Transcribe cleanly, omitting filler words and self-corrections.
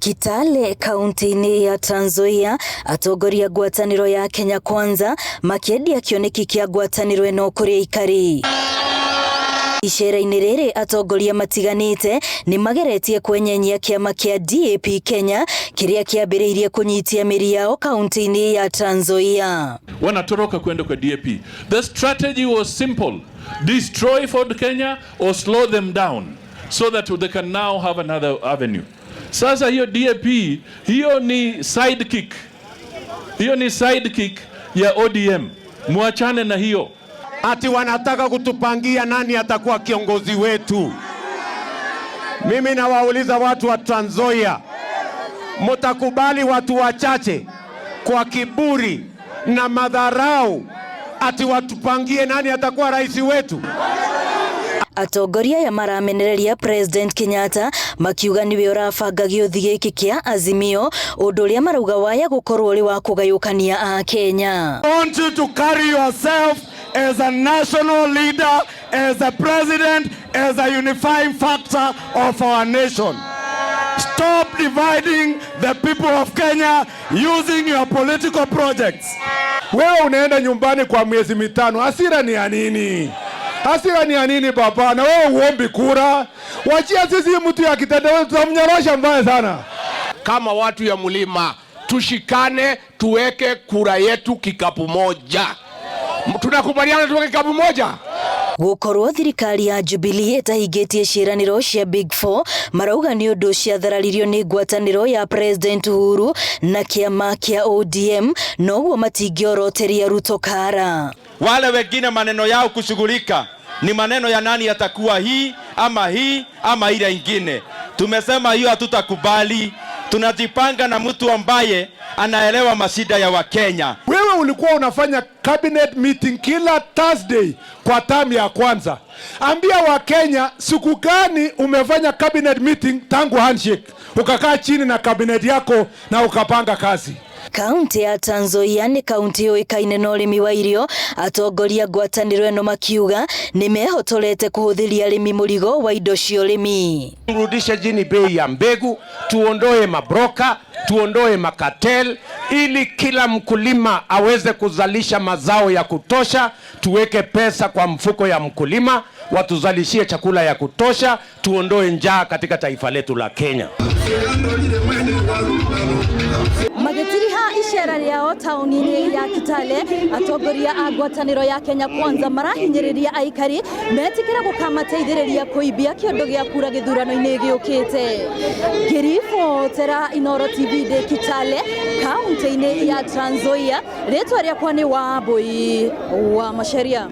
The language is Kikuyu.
Kitale kaunti-inĩ ya Trans Nzoia, atongoria ngwatanĩro ya Kenya Kwanza makĩendia kĩoneki kĩa ngwatanĩro ĩno kũrĩ aikari. Icera-inĩ rĩrĩ atongoria matiganĩte nĩ mageretie kwenyenyia kĩama kĩa DAP Kenya kĩrĩa kĩambĩrĩirie kũnyitia mĩri yao kaunti-inĩ ya Trans Nzoia. Wanatoroka kwenda kwa DAP. The strategy was simple. Destroy Ford Kenya or slow them down so that they can now have another avenue. Sasa hiyo DAP hiyo ni sidekick, hiyo ni sidekick ya ODM. Muachane na hiyo. Ati wanataka kutupangia nani atakuwa kiongozi wetu. Mimi nawauliza watu wa Trans Nzoia, mutakubali watu wachache kwa kiburi na madharau ati watupangie nani atakuwa rais wetu? Atongoria aya maramenereria President Kenyatta makiuga niwe ũrabanga gĩũthi gĩkĩ kĩa Azimio, ũndũ ũrĩa marauga waya gũkorwo ũrĩ wa kũgayũkania Akenya. I want you to carry yourself as a national leader, as a president, as a unifying factor of our nation. Stop dividing the people of Kenya using your political projects. Wewe unaenda nyumbani kwa miezi 5, hasira ni ya nini? Hasira ni ya nini baba? Na wewe uombi kura, wachia sisi mtu ya kitendawili, tutamnyorosha mbaya sana. Kama watu ya mlima tushikane, tuweke kura yetu kikapu moja. Tunakubaliana tuweke kikapu moja? Gukorwo thirikari ya Jubilee ĩtahingĩtie ciĩranĩro cia Big Four marauga nĩ ũndũ ciathararirio nĩ ngwatanĩro ya President Uhuru na kĩama kĩa ODM, noguo matingĩoroteria Ruto kara. Wale wengine maneno yao kushughulika ni maneno ya nani atakuwa hii ama hii ama ile ingine. Tumesema hiyo hatutakubali. Tunajipanga na mtu ambaye anaelewa mashida ya Wakenya. Wewe ulikuwa unafanya cabinet meeting kila Thursday kwa term ya kwanza. Ambia Wakenya siku gani umefanya cabinet meeting tangu handshake, ukakaa chini na cabinet yako na ukapanga kazi. Kaunti ya Trans Nzoia nĩ kaunti yũĩkaine na ũrĩmi wa irio. Atongoria ngwatanĩro ĩno makiuga nĩ mehotorete kũhũthĩria arĩmi mũrigo wa indo cia ũrĩmi. Turudishe chini bei ya mbegu, tuondoe mabroka, tuondoe macartel, ili kila mkulima aweze kuzalisha mazao ya kutosha. Tuweke pesa kwa mfuko ya mkulima, watuzalishie chakula ya kutosha, tuondoe njaa katika taifa letu la Kenya. Magĩtiriha icera rĩao taũni-inĩ ya Kitale, atongoria a ngwatanĩro ya Kenya Kwanza marahinyĩrĩria aikari metĩkĩre gũkamateithĩrĩria kũimbia kĩondo gĩa kura gĩthurano-inĩ gĩũkĩte. Ngĩribotera Inooro TV ndĩ Kitale, kaunti-inĩ ya Trans Nzoia, rĩtwa rĩakwa nĩ Wambui wa Macharia.